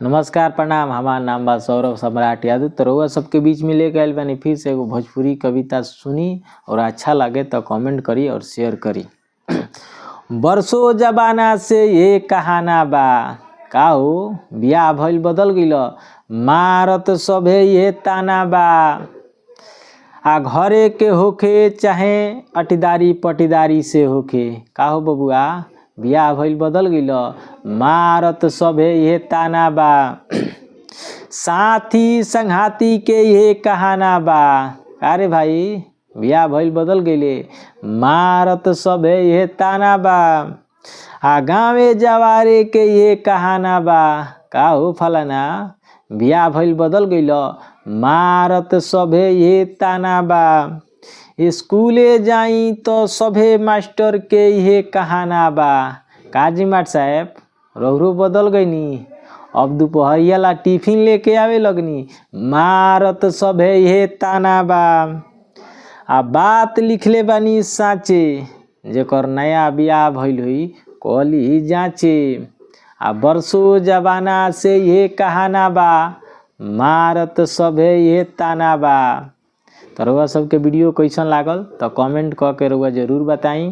नमस्कार, प्रणाम। हमार नाम बा सौरभ सम्राट यादव। तो रउआ सबके बीच में लेके आइल बानी फिर से एगो भोजपुरी कविता। सुनी और अच्छा लगे तो कमेंट करी और शेयर करी। बरसों जमाना से ये कहाना बा, का हो बियाह भइल बदल गइल, मारत सभे ये ताना बा। आ घरे के होखे चाहे अटीदारी पटीदारी से होखे, का हो बबुआ बियाह भइल बदल गइल, मारत सभे ये ताना बा। साथी संघाती के ये कहाना बा, अरे भाई बियाह भइल बदल गइले, मारत सभे ये ताना बा। आ गाँवे जवारे के ये कहाना बा, का हो फलाना बियाह भइल बदल गइल, मारत सभे ये ताना बा। स्कूले जाई तो सभे मास्टर के इहे कहाना बा, काजी माट साहेब रौरो बदल गईनी, अब दुपहरिया ला टिफिन लेके आवे लगनी, मारत सभे इहे ताना बा। आ बात लिखले बानी साँचे, जेकर नया बियाह भइल होई कली जाँचे। आ बरसों जमाना से ये कहाना बा, मारत सभे ये ताना बा। तो रउआ सबके वीडियो कैसन लागल तो कमेंट कऽ के रउआ जरूर बताई।